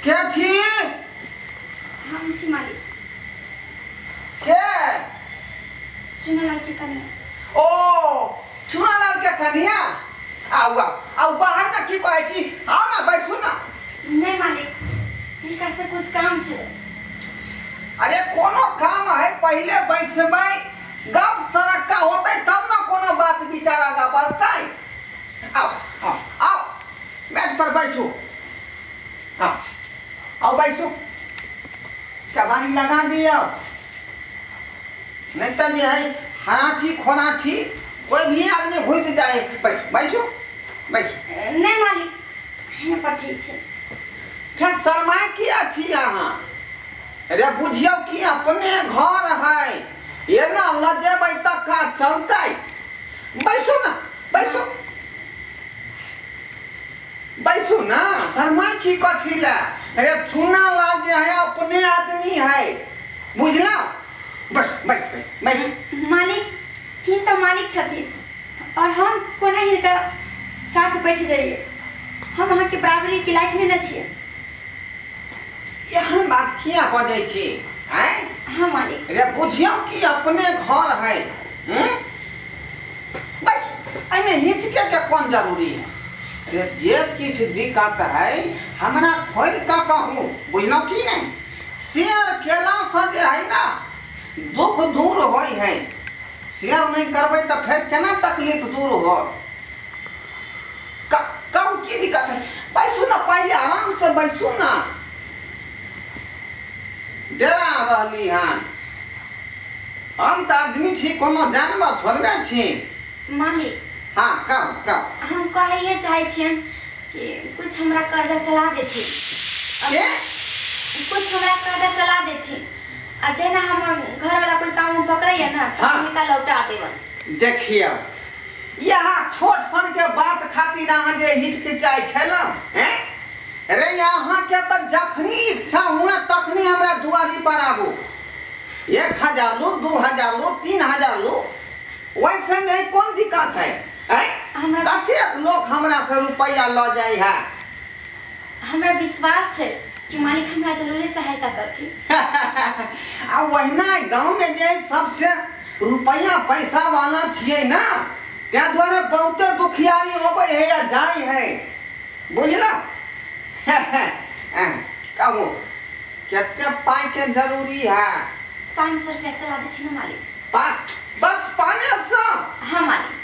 के छी? हम छी मालिक। के? चुनालाल के कनिया। ओ चुनालाल के कनिया, आउ आउ आउ, बाहर में की कहै छी? आउ ना बैसू ना। नहीं मालिक, हिनका से कुछ काम छै। अरे कोनो काम है, पहले बैसबै, गप सड़क्का होतै तब ना कोनो बात विचार आगा बढ़तै। आओ आओ आओ, मेज पर बैठू। आओ आओ बैसू, कबाड़ी लगा दियो, नहीं तो जे है हराथी खोराथी कोई भी आदमी घुस जाए। बैठू बैठू बैठू। नहीं मालिक, यहाँ पर ठीक छै। फिर शरमाए किया छी अहाँ? अरे बुझियो कि अपने घर है, ये ना लजेबै तऽ काज चलतै। बैसू ना, बैसू बैसू ना, शरमाइ छी कथी लए? अरे चुना लाल जे है अपने आदमी है, बुझलौ? बस बैठ बैठ बैठ। मालिक ही तो मालिक छथिन और हम कोना हिनका साथ बैठ जाइए? हम अहाँ के बराबरी के लायक नहीं न छियै। एहन बात किया बजै छी? आँय? हाँ मालिक। अरे बुझियौ कि अपने घर है, बैठ, एहिमे हिचके के कोन जरूरी है? अरे जे किछु दिक्कत है हमरा खोलि कऽ कहू, बुझलौ कि नहीं? शेयर केलासँ जे है ना दुख दूर होइ है। शेयर नहीं करबै तऽ फेर केना तकलीफ दूर हो? कहू की दिक्कत है? बैसू ना पहले, आराम से बैसू ना। डेरा रहली हन, हम तऽ आदमी छी, कोनो जानवर थोड़बे छी। मालिक। हाँ कहू कहू। हम कहैए चाहै छियनि कि कुछ हमरा कर्जा चला देथिन। के? कुछ हमरा कर्जा चला देथिन, आ जेना हमर घरवाला कोई काम पकड़ैया ना तऽ हाँ। हिनका लौटा देबनि। देखियौ, यहाँ छोट सन के बात खातिर अहाँ जे हिचकिचाइ छलहुँ हैं? अरे यहाँ के तऽ जखनी इच्छा हुए तखनी हमरा दुआरी पर आबू। 1000 लू, 2000 लू, 3000 लू, वैसे नहीं कोन दिक्कत है? हैं? हमरा कतेक लोग हमरा से रुपया लऽ जाइ है। हमरा विश्वास छै कि मालिक हमरा जरूरे सहायता करथिन। आ वहिना गाँव में जे सबसे रुपया पैसा वाला छियै ना, ताहि दुआरे बहुते दुखियारी अबै है या जाइ है, बुझलौ? कहू कते पाइ के जरूरी है? 500 रुपया चला देथिन ना मालिक। बस 500? हाँ मालिक,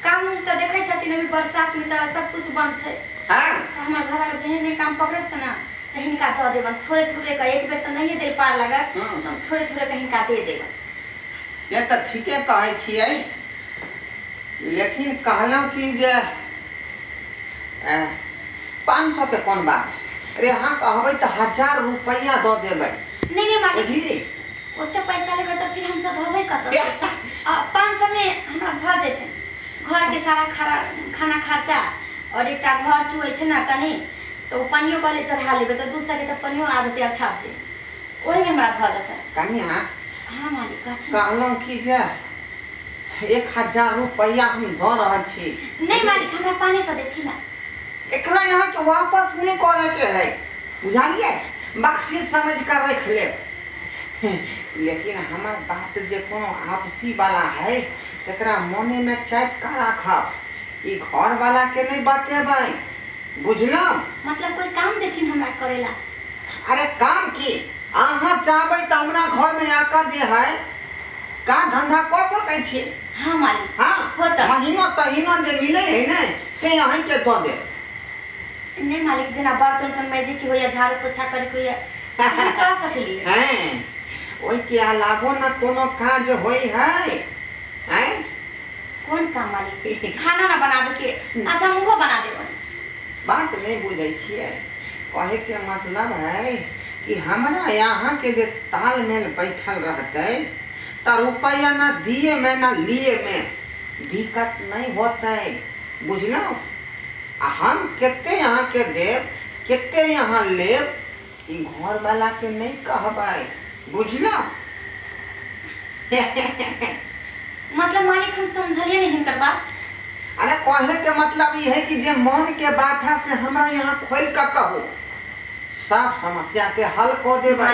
काम उम तऽ देखै छथिन, अभी बरसात में तऽ सब कुछ बंद छै। हाँ तऽ हमर घरवाला जेहने काम पकड़त ना तऽ हिनका दऽ देबनि थोड़े थोड़े के। एक बेर तऽ नहिए देल पार लागत, हम थोड़े थोड़े के हिनका दे देबनि। से तऽ ठीके कहै छियै, लेकिन कहलहुँ कि जे 500 के कोन बात? अरे अहाँ कहबै तऽ 1000 रुपैआ दऽ देबै। नहीं नहीं मालिक, बुझली? ओते पैसा लेबै तऽ फिर हम सधेबै कतऽ? 500 में हमरा भऽ जेतै घर के सारा खाना खर्चा, और एकटा घर चुऐ छै ना कनी, तऽ ओ पानियो कहले चढ़ा लेबै तऽ 200 के तऽ पानियो आ जेतै अच्छा से, ओहिमे हमरा भऽ जेतै। कनिया। हाँ मालिक कहथिन। कहलहुँ कि जे 1000 रुपैआ हम दऽ रहल छी। नहीं मालिक, हमरा 500 देथिन ना। एकरा यहाँ के वापस नहीं करे के है, बुझलियै? बख्शीश समझ कर रख लेब। लेकिन हमर बात जे कोनो आपसी वाला है तकरा मने में चापि कऽ राखब, ई घर वाला के नहीं बतेबै, बुझलहुँ? मतलब कोई काम देथिन हमरा करेला? अरे काम की, अहाँ चाहबै तऽ हमरा घर में आकर जे है काम धंधा कऽ सकै छी। हाँ मालिक। हाँ होता। महीनो तहीनो जे मिले है ने से अहीं के दऽ देब। नहीं मालिक, जेना बर्तन उर्तन माजे के होइया, झाड़ू पोछा करे के होइया, हम कऽ सकलियै। हैं, ओहिके अलावो न कोनो काज होइ है? हैं? कोन काम मालिक? खाना ना बनाबे के? अच्छा मुँहो बना देबनि। बात नहीं बुझै छियै, कहे के मतलब है कि हमरा यहाँ के जे तालमेल बैठल रहतै तऽ रुपया ना दिए में ना लिए में दिक्कत नहीं होतै, बुझलहुँ? आ हम कते यहाँ के देब कते यहाँ लेब ई घर वाला के नहीं कहबै, बुझलहुँ? मतलब मालिक हम समझलिए नहीं हिनकर बात। अरे कहे के मतलब ई है कि जे मन के बात है से हमरा यहाँ खोल के कहू, सब समस्या के हल कऽ देबै।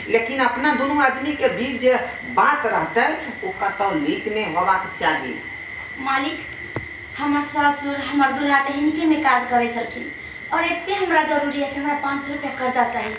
लेकिन अपना दुनू आदमी के बीच जे बात रहतै ओ कतौ लीक नहि होबाक चाही। मालिक, हमर ससुर हमर दूल्हा तऽ हिनके में काज करै छलखिन और एतबे हमरा जरूरी है कि हमरा 500 रुपया कर्जा चाही।